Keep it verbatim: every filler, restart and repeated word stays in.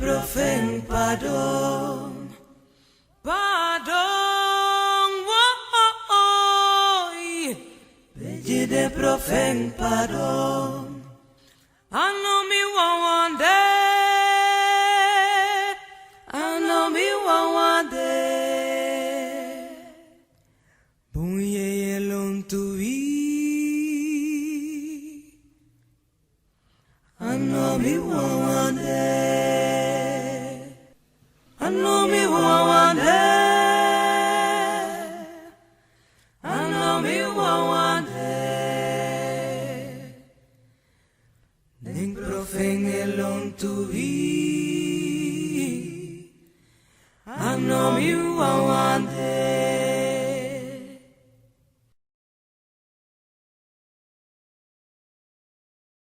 Profen pardon. Pardon, woi. Begi den profen pardon. A no mi wawan de. A no mi wawan de. Bun yeye lontu wi. A no mi wawan de. A no mi wawan de. A no mi wawan de. Den profen e lontu wi.